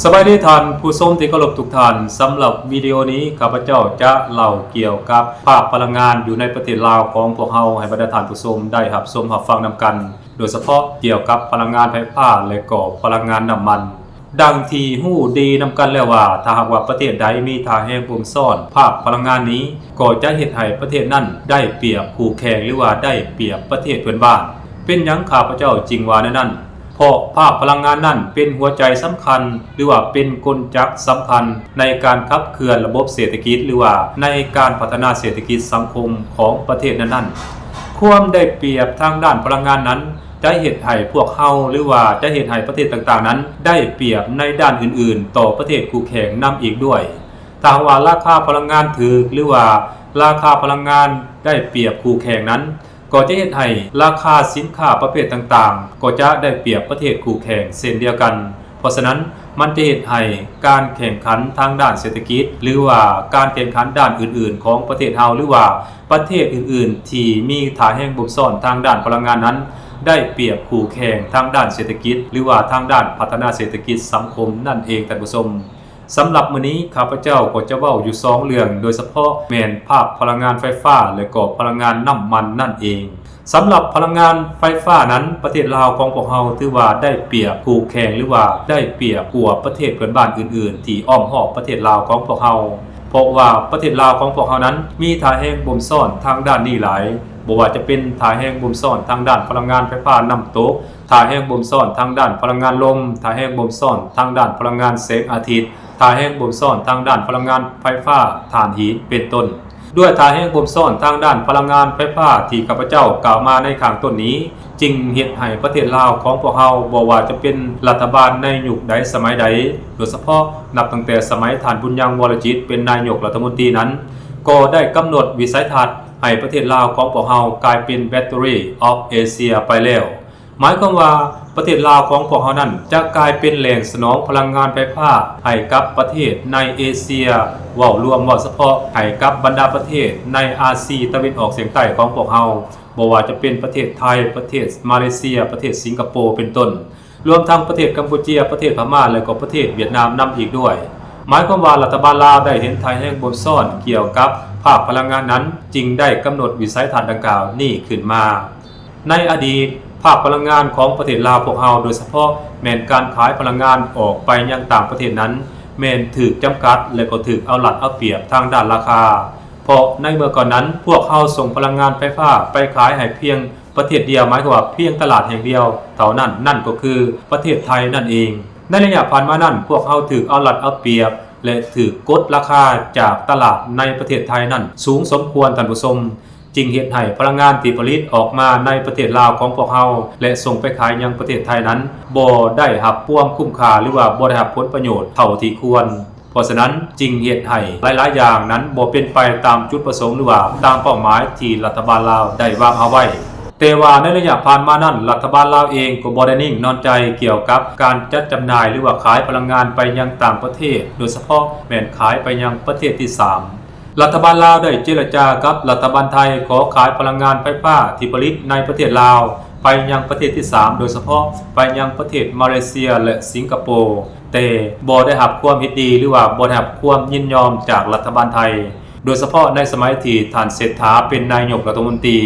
ສະບາຍດີທ່ານຜູ້ຊົມທີ່ເຄົາລົບທຸກທ່ານ. ສຳລັບວິດີໂອນີ້ ຂ້າພະເຈົ້າຈະເລົ່າກ່ຽວກັບພາບພະລັງງານຢູ່ໃນປະເທດລາວຂອງພວກເຮົາ ໃຫ້ບັນດາທ່ານຜູ້ຊົມໄດ້ຮັບຊົມຮັບຟັງນຳກັນ, ໂດຍສະເພາະກ່ຽວກັບພະລັງງານໄຟຟ້າ ແລະ ກໍພະລັງງານນ້ຳມັນ. ດັ່ງທີ່ຮູ້ດີນຳກັນແລ້ວວ່າ ຖ້າຫາກວ່າປະເທດໃດມີທ່າແຮງບົ່ມຊ້ອນພາບພະລັງງານນີ້ ກໍຈະເຮັດໃຫ້ປະເທດນັ້ນໄດ້ປຽບຄູ່ແຂ່ງ ຫຼືວ່າໄດ້ປຽບປະເທດເພື່ອນບ້ານ. ເປັນຫຍັງຂ້າພະເຈົ້າຈຶ່ງວ່າແນວນັ້ນ? ເພາະພາບພະລັງງານນັ້ນເປັນຫົວໃຈສຳຄັນ ຫຼືວ່າເປັນກົນຈັກສຳຄັນໃນການຂັບເຄື່ອນລະບົບເສດຖະກິດ ຫຼືວ່າໃນການພັດທະນາເສດຖະກິດສັງຄົມຂອງປະເທດນັ້ນໆ. ຄວາມໄດ້ປຽບທາງດ້ານພະລັງງານນັ້ນ ຈະເຮັດໃຫ້ພວກເຮົາ ຫຼືວ່າຈະເຮັດໃຫ້ປະເທດຕ່າງໆນັ້ນ ໄດ້ປຽບໃນດ້ານອື່ນໆຕໍ່ປະເທດຄູ່ແຂ່ງນຳອີກດ້ວຍ. ຖ້າຫາກວ່າລາຄາພະລັງງານຖືກ ຫຼືວ່າລາຄາພະລັງງານໄດ້ປຽບຄູ່ແຂ່ງນັ້ນ ກໍຈະເຮັດໃຫ້ລາຄາສິນຄ້າປະເພດຕ່າງໆ ກໍຈະໄດ້ປຽບປະເທດຄູ່ແຂ່ງເຊັ່ນດຽວກັນ. ເພາະສະນັ້ນ ມັນຈະເຮັດໃຫ້ການແຂ່ງຂັນທາງດ້ານເສດຖະກິດ ຫຼືວ່າການແຂ່ງຂັນດ້ານອື່ນໆຂອງປະເທດເຮົາ ຫຼືວ່າປະເທດອື່ນໆທີ່ມີທ່າແຮງບົ່ມຊ້ອນທາງດ້ານພະລັງງານນັ້ນ ໄດ້ປຽບຄູ່ແຂ່ງທາງດ້ານເສດຖະກິດ ຫຼືວ່າທາງດ້ານພັດທະນາເສດຖະກິດສັງຄົມນັ້ນເອງທ່ານຜູ້ຊົມ. ສຳລັບມື້ນີ້ ຂ້າພະເຈົ້າກໍຈະເວົ້າຢູ່ສອງເລື່ອງ ໂດຍສະເພາະແມ່ນພາບພະລັງງານໄຟຟ້າ ແລະ ກໍພະລັງງານນ້ຳມັນນັ້ນເອງ. ສຳລັບພະລັງງານໄຟຟ້ານັ້ນ ປະເທດລາວຂອງພວກເຮົາຖືວ່າໄດ້ປຽບຄູ່ແຂ່ງ ຫຼືວ່າໄດ້ປຽບກວ່າປະເທດເພື່ອນບ້ານອື່ນໆທີ່ອ້ອມຮອບປະເທດລາວຂອງພວກເຮົາ. ເພາະວ່າປະເທດລາວຂອງພວກເຮົານັ້ນ ມີທ່າແຮງບົ່ມຊ້ອນທາງດ້ານນີ້ຫຼາຍ, ບໍ່ວ່າຈະເປັນທ່າແຮງບົ່ມຊ້ອນທາງດ້ານພະລັງງານໄຟຟ້ານ້ຳຕົກ, ທ່າແຮງບົ່ມຊ້ອນທາງດ້ານພະລັງງານລົມ, ທ່າແຮງບົ່ມຊ້ອນທາງດ້ານພະລັງງານແສງອາທິດ, ທ່າແຮງບົ່ມຊ້ອນທາງດ້ານພະລັງງານໄຟຟ້າຖ່ານຫີນ ເປັນຕົ້ນ. ດ້ວຍທ່າແຮງບົ່ມຊ້ອນທາງດ້ານພະລັງງານໄຟຟ້າທີ່ຂ້າພະເຈົ້າກ່າວມາໃນຂ້າງຕົ້ນນີ້ ຈຶ່ງເຮັດໃຫ້ປະເທດລາວຂອງພວກເຮົາ ບໍ່ວ່າຈະເປັນລັດຖະບານໃນຍຸກໃດສະໄໝໃດ, ໂດຍສະເພາະນັບຕັ້ງແຕ່ສະໄໝທ່ານ ບຸນຍັງ ວໍລະຈິດ ເປັນນາຍົກລັດຖະມົນຕີນັ້ນ, ກໍໄດ້ກຳນົດວິໄສທັດໃຫ້ປະເທດລາວຂອງພວກເຮົາກາຍເປັນ Battery of Asia ໄປແລ້ວ. ໝາຍຄວາມວ່າປະເທດລາວຂອງພວກເຮົານັ້ນ ຈະກາຍເປັນແຫຼ່ງສະໜອງພະລັງງານໄຟຟ້າໃຫ້ກັບປະເທດໃນເອເຊຍເວົ້າລວມ, ເວົ້າສະເພາະໃຫ້ກັບບັນດາປະເທດໃນອາຊີຕາເວັນອອກສຽງໃຕ້ຂອງພວກເຮົາ, ບໍ່ວ່າຈະເປັນປະເທດໄທ, ປະເທດມາເລເຊຍ, ປະເທດສິງກະໂປ ເປັນຕົ້ນ, ລວມທັງປະເທດກຳປູເຈຍ, ປະເທດພະມ້າ ແລະ ກໍປະເທດຫວຽດນາມນຳອີກດ້ວຍ. ໝາຍຄວາມວ່າລັດຖະບານລາວໄດ້ເຫັນທ່າແຮງບົ່ມຊ້ອນກ່ຽວກັບພາກພະລັງງານນັ້ນ, ຈຶ່ງໄດ້ກຳນົດວິໄສທັດດັ່ງກ່າວນີ້ຂຶ້ນມາ. ໃນອະດີດ, ພາກພະລັງງານຂອງປະເທດລາວພວກເຮົາ, ໂດຍສະເພາະແມ່ນການຂາຍພະລັງງານອອກໄປຍັງຕ່າງປະເທດນັ້ນ, ແມ່ນຖືກຈຳກັດ ແລະ ກໍຖືກເອົາລັດເອົາປຽບທາງດ້ານລາຄາ. ເພາະໃນເມື່ອກ່ອນນັ້ນ, ພວກເຮົາສົ່ງພະລັງງານໄຟຟ້າໄປຂາຍໃຫ້ພຽງປະເທດດຽວ, ໝາຍຄວາມວ່າພຽງຕະຫຼາດແຫ່ງດຽວເທົ່ານັ້ນ, ນັ້ນກໍຄືປະເທດໄທນັ້ນເອງ. ໃນໄລຍະຜ່ານມານັ້ນ, ພວກເຮົາຖືກເອົາລັດເອົາປຽບ ແລະ ຖືກກົດລາຄາຈາກຕະຫຼາດໃນປະເທດໄທນັ້ນສູງສົມຄວນ, ທ່ານຜູ້ຊົມ. ຈຶ່ງເຮັດໃຫ້ພະລັງງານທີ່ຜະລິດອອກມາໃນປະເທດລາວຂອງພວກເຮົາ ແລະ ສົ່ງໄປຂາຍຍັງປະເທດໄທນັ້ນ ບໍ່ໄດ້ຮັບຄວາມຄຸ້ມຄ່າ ຫຼືວ່າບໍ່ໄດ້ຮັບຜົນປະໂຫຍດເທົ່າທີ່ຄວນ. ເພາະສະນັ້ນ, ຈຶ່ງເຮັດໃຫ້ຫຼາຍໆຢ່າງນັ້ນບໍ່ເປັນໄປຕາມຈຸດປະສົງ ຫຼືວ່າຕາມເປົ້າໝາຍທີ່ລັດຖະບານລາວໄດ້ວາງເອົາໄວ້. ແຕ່ວ່າໃນໄລຍະຜ່ານມານັ້ນ, ລັດຖະບານລາວເອງກໍບໍ່ໄດ້ນິ່ງນອນໃຈກ່ຽວກັບການຈັດຈຳໜ່າຍ ຫຼືວ່າຂາຍພະລັງງານໄປຍັງຕ່າງປະເທດ, ໂດຍສະເພາະແມ່ນຂາຍໄປຍັງປະເທດທີສາມ. ລັດຖະບານລາວໄດ້ເຈລະຈາກັບລັດຖະບານໄທ ຂໍຂາຍພະລັງງານໄຟຟ້າທີ່ຜະລິດໃນປະເທດລາວໄປຍັງປະເທດທີສາມ, ໂດຍສະເພາະໄປຍັງປະເທດມາເລເຊຍ ແລະ ສິງກະໂປ, ແຕ່ບໍ່ໄດ້ຮັບຄວາມເຫັນດີ ຫຼືວ່າບໍ່ໄດ້ຮັບຄວາມຍິນຍອມຈາກລັດຖະບານໄທ, ໂດຍສະເພາະໃນສະໄໝທີ່ທ່ານເສດຖາເປັນນາຍົກລັດຖະມົນຕີ,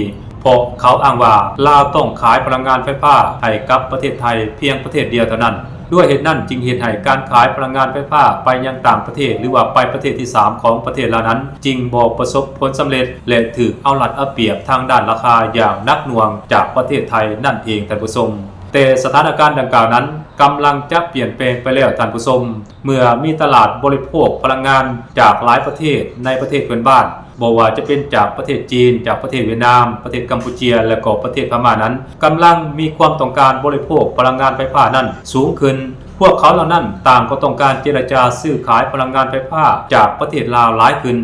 ເພາະເຂົາອ້າງວ່າລາວຕ້ອງຂາຍພະລັງງານໄຟຟ້າໃຫ້ກັບປະເທດໄທພຽງປະເທດດຽວເທົ່ານັ້ນ. ດ້ວຍເຫດນັ້ນຈຶ່ງເຮັດໃຫ້ການຂາຍພະລັງງານໄຟຟ້າໄປຍັງຕ່າງປະເທດ ຫຼືວ່າໄປປະເທດທີສາມຂອງປະເທດລາວນັ້ນ ຈຶ່ງບໍ່ປະສົບຜົນສຳເລັດ ແລະ ຖືກເອົາລັດເອົາປຽບທາງດ້ານລາຄາຢ່າງໜັກໜ່ວງຈາກປະເທດໄທນັ້ນເອງ, ທ່ານຜູ້ຊົມ. ແຕ່ສະຖານະການດັ່ງກ່າວນັ້ນກຳລັງຈະປ່ຽນແປງໄປແລ້ວ, ທ່ານຜູ້ຊົມ. ເມື່ອມີຕະຫຼາດບໍລິໂພກພະລັງງານຈາກຫຼາຍປະເທດໃນປະເທດເພື່ອນບ້ານ, ບໍ່ວ່າຈະເປັນຈາກປະເທດຈີນ, ຈາກປະເທດຫວຽດນາມ, ປະເທດກຳປູເຈຍ ແລະ ກໍປະເທດພະມ້ານັ້ນ ກຳລັງມີຄວາມຕ້ອງການບໍລິໂພກພະລັງງານໄຟຟ້ານັ້ນສູງຂຶ້ນ. ພວກເຂົາເຫຼົ່ານັ້ນຕ່າງກໍຕ້ອງການເຈລະຈາຊື້ຂາຍພະລັງງານໄຟຟ້າຈາກປະເທດລາວຫຼາຍຂຶ້ນ.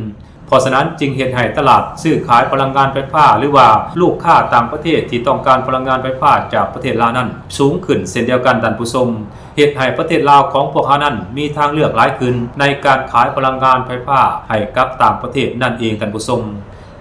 ເພາະສະນັ້ນຈຶ່ງເຮັດໃຫ້ຕະຫຼາດຊື້ຂາຍພະລັງງານໄຟຟ້າ ຫຼືວ່າລູກຄ້າຕ່າງປະເທດທີ່ຕ້ອງການພະລັງງານໄຟຟ້າຈາກປະເທດລາວນັ້ນສູງຂຶ້ນເຊັ່ນດຽວກັນ, ທ່ານຜູ້ຊົມ. ເຮັດໃຫ້ປະເທດລາວຂອງພວກເຮົານັ້ນມີທາງເລືອກຫຼາຍຂຶ້ນໃນການຂາຍພະລັງງານໄຟຟ້າໃຫ້ກັບຕ່າງປະເທດນັ້ນເອງ, ທ່ານຜູ້ຊົມ.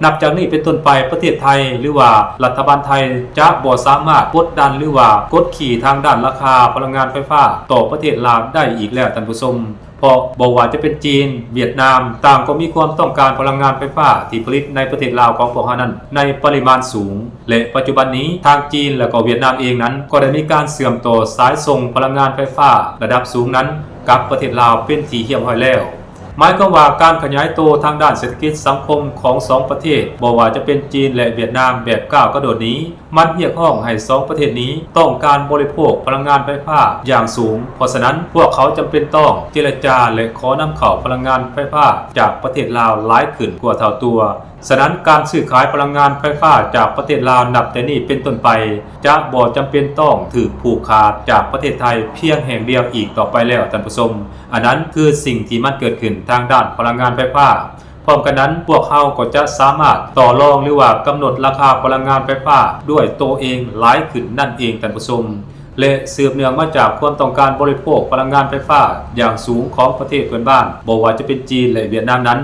ນັບຈາກນີ້ເປັນຕົ້ນໄປ ປະເທດໄທ ຫຼືວ່າລັດຖະບານໄທ ຈະບໍ່ສາມາດກົດດັນ ຫຼືວ່າກົດຂີ່ທາງດ້ານລາຄາພະລັງງານໄຟຟ້າຕໍ່ປະເທດລາວໄດ້ອີກແລ້ວທ່ານຜູ້ຊົມ. ເພາະບໍ່ວ່າຈະເປັນຈີນ, ຫວຽດນາມ ຕ່າງກໍມີຄວາມຕ້ອງການພະລັງງານໄຟຟ້າທີ່ຜະລິດໃນປະເທດລາວຂອງພວກເຮົານັ້ນໃນປະລິມານສູງ ແລະ ປັດຈຸບັນນີ້ທາງຈີນ ແລະ ກໍຫວຽດນາມເອງນັ້ນ ກໍໄດ້ມີການເຊື່ອມຕໍ່ສາຍສົ່ງພະລັງງານໄຟຟ້າລະດັບສູງນັ້ນກັບປະເທດລາວເປັນທີ່ຮຽບຮ້ອຍແລ້ວ. ໝາຍຄວາມວ່າການຂະຫຍາຍໂຕທາງດ້ານເສດຖະກິດສັງຄົມຂອງສອງປະເທດ ບໍ່ວ່າຈະເປັນຈີນ ແລະ ຫວຽດນາມ ແບບກ້າວກະໂດດນີ້ ມັນຮຽກຮ້ອງໃຫ້ສອງປະເທດນີ້ຕ້ອງການບໍລິໂພກພະລັງງານໄຟຟ້າຢ່າງສູງ. ເພາະສະນັ້ນ ພວກເຂົາຈຳເປັນຕ້ອງເຈລະຈາ ແລະ ຂໍນຳເຂົ້າພະລັງງານໄຟຟ້າຈາກປະເທດລາວຫຼາຍຂຶ້ນກວ່າເທົ່າຕົວ. ສະນັ້ນ ການຊື້ຂາຍພະລັງງານໄຟຟ້າຈາກປະເທດລາວນັບແຕ່ນີ້ເປັນຕົ້ນໄປ ຈະບໍ່ຈຳເປັນຕ້ອງຖືກຜູກຂາດຈາກປະເທດໄທພຽງແຫ່ງດຽວອີກຕໍ່ໄປແລ້ວທ່ານຜູ້ຊົມ. ອັນນັ້ນຄືສິ່ງທີ່ມັນເກີດຂຶ້ນທາງດ້ານພະລັງງານໄຟຟ້າ. ພ້ອມກັນນັ້ນ ພວກເຮົາກໍຈະສາມາດຕໍ່ລອງ ຫຼືວ່າກຳນົດລາຄາພະລັງງານໄຟຟ້າດ້ວຍໂຕເອງຫຼາຍຂຶ້ນນັ້ນເອງທ່ານຜູ້ຊົມ. ແລະ ສືບເນື່ອງມາຈາກຄວາມຕ້ອງການບໍລິໂພກພະລັງງານໄຟຟ້າຢ່າງສູງຂອງປະເທດເພື່ອນບ້ານ ບໍ່ວ່າຈະເປັນຈີນ ແລະ ຫວຽດນາມນັ້ນ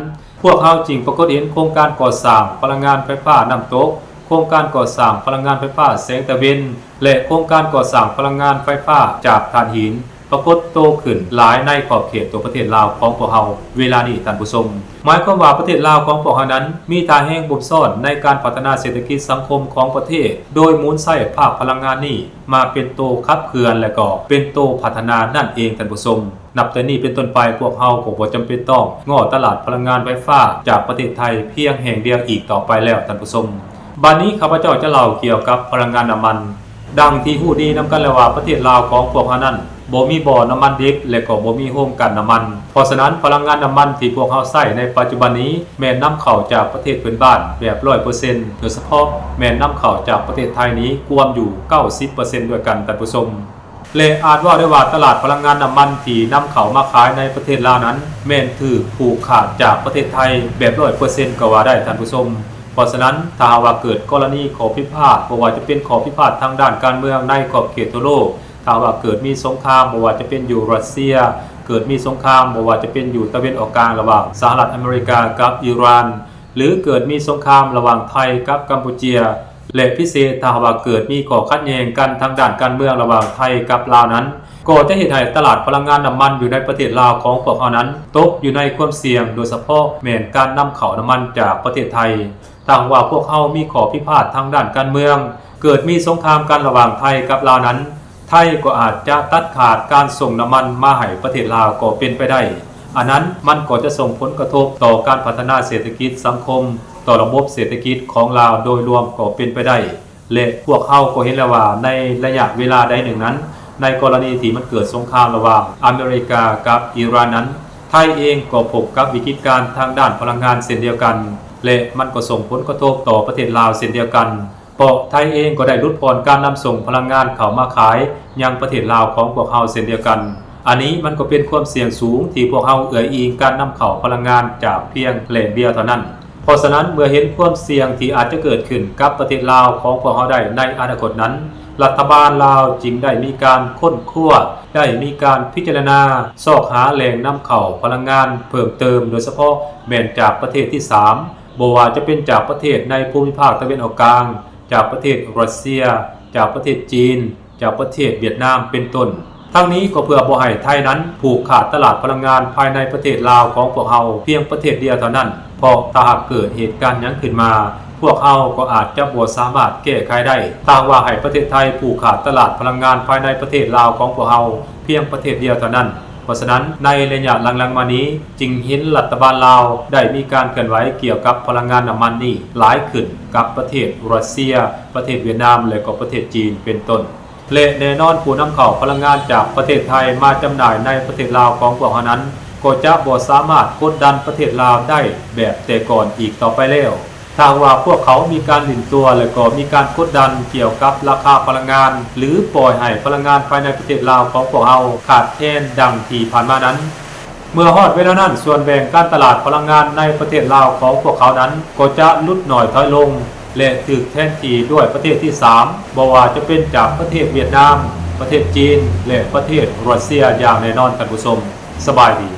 ພວກເຮົາຈຶ່ງປາກົດເຫັນໂຄງການກໍ່ສ້າງພະລັງງານໄຟຟ້ານ້ຳຕົກ, ໂຄງການກໍ່ສ້າງພະລັງງານໄຟຟ້າແສງຕາເວັນ ແລະ ໂຄງການກໍ່ສ້າງພະລັງງານໄຟຟ້າຈາກຖ່ານຫີນ ປາກົດໂຕຂຶ້ນຫຼາຍໃນຂອບເຂດຕົວປະເທດລາວຂອງພວກເຮົາເວລານີ້ທ່ານຜູ້ຊົມ. ໝາຍຄວາມວ່າປະເທດລາວຂອງພວກເຮົານັ້ນ ມີທ່າແຮງບົ່ມຊ້ອນໃນການພັດທະນາເສດຖະກິດສັງຄົມຂອງປະເທດ ໂດຍໝູນໃຊ້ພາກພະລັງງານນີ້ມາເປັນໂຕຂັບເຄື່ອນ ແລະ ກໍເປັນໂຕພັດທະນານັ້ນເອງທ່ານຜູ້ຊົມ. ນັບແຕ່ນີ້ເປັນຕົ້ນໄປ ພວກເຮົາກໍບໍ່ຈຳເປັນຕ້ອງງໍ້ຕະຫຼາດພະລັງງານໄຟຟ້າຈາກປະເທດໄທພຽງແຫ່ງດຽວອີກຕໍ່ໄປແລ້ວທ່ານຜູ້ຊົມ. ບາດນີ້ຂ້າພະເຈົ້າຈະເລົ່າກ່ຽວກັບພະລັງງານນ້ຳມັນ. ດັ່ງທີ່ຮູ້ດີນຳກັນແລ້ວວ່າ ປະເທດລາວຂອງພວກເຮົານັ້ນ ບໍ່ມີບໍ່ນ້ຳມັນດິບ ແລະ ກໍບໍ່ມີໂຮງກັ່ນນ້ຳມັນ. ເພາະສະນັ້ນ ພະລັງງານນ້ຳມັນທີ່ພວກເຮົາໃຊ້ໃນປັດຈຸບັນນີ້ ແມ່ນນຳເຂົ້າຈາກປະເທດເພື່ອນບ້ານແບບຮ້ອຍເປີເຊັນ ໂດຍສະເພາະແມ່ນນຳເຂົ້າຈາກປະເທດໄທນີ້ກວມຢູ່ເກົ້າສິບເປີເຊັນດ້ວຍກັນທ່ານຜູ້ຊົມ. ແລະ ອາດເວົ້າໄດ້ວ່າຕະຫຼາດພະລັງງານນ້ຳມັນທີ່ນຳເຂົ້າມາຂາຍໃນປະເທດລາວນັ້ນ ແມ່ນຖືກຜູກຂາດຈາກປະເທດໄທແບບຮ້ອຍເປີເຊັນກໍວ່າໄດ້ທ່ານຜູ້ຊົມ. ເພາະສະນັ້ນ ຖ້າຫາກວ່າເກີດກໍລະນີຂໍ້ຜິດພາດ ບໍ່ວ່າຈະເປັນຂໍ້ຜິດພາດທາງດ້ານການເມືອງໃນຂອບເຂດທົ່ວໂລກ, ຖ້າຫາກວ່າເກີດມີສົງຄາມ ບໍ່ວ່າຈະເປັນຢູ່ຣັດເຊຍ, ເກີດມີສົງຄາມ ບໍ່ວ່າຈະເປັນຢູ່ຕາເວັນອອກກາງລະຫວ່າງສະຫະລັດອາເມລິກາກັບອີຣານ, ຫຼື ເກີດມີສົງຄາມລະຫວ່າງໄທກັບກຳປູເຈຍ ແລະ ພິເສດຖ້າຫາກວ່າເກີດມີຂໍ້ຂັດແຍ່ງກັນທາງດ້ານການເມືອງລະຫວ່າງໄທກັບລາວນັ້ນ ກໍຈະເຮັດໃຫ້ຕະຫຼາດພະລັງງານນ້ຳມັນຢູ່ໃນປະເທດລາວຂອງພວກເຮົານັ້ນຕົກຢູ່ໃນຄວາມສ່ຽງ ໂດຍສະເພາະແມ່ນການນຳເຂົ້ານ້ຳມັນຈາກປະເທດໄທ. ຖ້າຫາກວ່າພວກເຮົາມີຂໍ້ຜິດພາດທາງດ້ານການເມືອງ, ເກີດມີສົງຄາມກັນລະຫວ່າງໄທກັບລາວນັ້ນ, ໄທກໍອາດຈະຕັດຂາດການສົ່ງນ້ຳມັນມາໃຫ້ປະເທດລາວກໍເປັນໄປໄດ້. ອັນນັ້ນມັນກໍຈະສົ່ງຜົນກະທົບຕໍ່ການພັດທະນາເສດຖະກິດສັງຄົມ, ຕໍ່ລະບົບເສດຖະກິດຂອງລາວໂດຍລວມກໍເປັນໄປໄດ້. ແລະ ພວກເຮົາກໍເຫັນແລ້ວວ່າໃນໄລຍະເວລາໃດໜຶ່ງນັ້ນ, ໃນກໍລະນີທີ່ມັນເກີດສົງຄາມລະຫວ່າງອາເມລິກາກັບອີຣານນັ້ນ, ໄທເອງກໍພົບກັບວິກິດການທາງດ້ານພະລັງງານເຊັ່ນດຽວກັນ ແລະ ມັນກໍສົ່ງຜົນກະທົບຕໍ່ປະເທດລາວເຊັ່ນດຽວກັນ. ເພາະໄທເອງກໍໄດ້ຫຼຸດຜ່ອນການນຳສົ່ງພະລັງງານເຂົ້າມາຂາຍຍັງປະເທດລາວຂອງພວກເຮົາເຊັ່ນດຽວກັນ. ອັນນີ້ມັນກໍເປັນຄວາມສ່ຽງສູງທີ່ພວກເຮົາເອື້ອຍອີງການນຳເຂົ້າພະລັງງານຈາກພຽງແຫຼ່ງດຽວເທົ່ານັ້ນ. ເພາະສະນັ້ນ ເມື່ອເຫັນຄວາມສ່ຽງທີ່ອາດຈະເກີດຂຶ້ນກັບປະເທດລາວຂອງພວກເຮົາໄດ້ໃນອະນາຄົດນັ້ນ, ລັດຖະບານລາວຈຶ່ງໄດ້ມີການຄົ້ນຄວ້າ, ໄດ້ມີການພິຈາລະນາຊອກຫາແຫຼ່ງນຳເຂົ້າພະລັງງານເພີ່ມເຕີມ, ໂດຍສະເພາະແມ່ນຈາກປະເທດທີສາມ, ບໍ່ວ່າຈະເປັນຈາກປະເທດໃນພູມິພາກຕາເວັນອອກກາງ, ຈາກປະເທດຣັດເຊຍ, ຈາກປະເທດຈີນ, ຈາກປະເທດຫວຽດນາມເປັນຕົ້ນ. ທັງນີ້ກໍເພື່ອບໍ່ໃຫ້ໄທນັ້ນຜູກຂາດຕະຫຼາດພະລັງງານພາຍໃນປະເທດລາວຂອງພວກເຮົາພຽງປະເທດດຽວເທົ່ານັ້ນ, ເພາະຖ້າຫາກເກີດເຫດການຫຍັງຂຶ້ນມາ, ພວກເຮົາກໍອາດຈະບໍ່ສາມາດແກ້ໄຂໄດ້ ຖ້າຫາກວ່າໃຫ້ປະເທດໄທຜູກຂາດຕະຫຼາດພະລັງງານພາຍໃນປະເທດລາວຂອງພວກເຮົາພຽງປະເທດດຽວເທົ່ານັ້ນ. ເພາະສະນັ້ນ ໃນໄລຍະຫຼັງໆມານີ້ ຈຶ່ງເຫັນລັດຖະບານລາວໄດ້ມີການເຄື່ອນໄຫວກ່ຽວກັບພະລັງງານນ້ຳມັນນີ້ຫຼາຍຂຶ້ນກັບປະເທດຣັດເຊຍ, ປະເທດຫວຽດນາມ ແລະ ກໍປະເທດຈີນເປັນຕົ້ນ. ແລະ ແນ່ນອນ ຜູ້ນຳເຂົ້າພະລັງງານຈາກປະເທດໄທມາຈຳໜ່າຍໃນປະເທດລາວຂອງພວກເຮົານັ້ນ ກໍຈະບໍ່ສາມາດກົດດັນປະເທດລາວໄດ້ແບບແຕ່ກ່ອນອີກຕໍ່ໄປແລ້ວ. ຖ້າຫາກວ່າພວກເຂົາມີການປິ່ນປົວ ແລະ ກໍມີການກົດດັນກ່ຽວກັບລາຄາພະລັງງານ ຫຼື ປ່ອຍໃຫ້ພະລັງງານພາຍໃນປະເທດລາວຂອງພວກເຮົາຂາດແຄນດັ່ງທີ່ຜ່ານມານັ້ນ, ເມື່ອຮອດເວລານັ້ນ ສ່ວນແບ່ງການຕະຫຼາດພະລັງງານໃນປະເທດລາວຂອງພວກເຂົານັ້ນ ກໍຈະຫຼຸດໜ້ອຍຖອຍລົງ ແລະ ຖືກແທນທີ່ດ້ວຍປະເທດທີສາມ, ບໍ່ວ່າຈະເປັນຈາກປະເທດຫວຽດນາມ, ປະເທດຈີນ ແລະ ປະເທດຣັດເຊຍຢ່າງແນ່ນອນ. ທ່ານຜູ້ຊົມ, ສະບາຍດີ.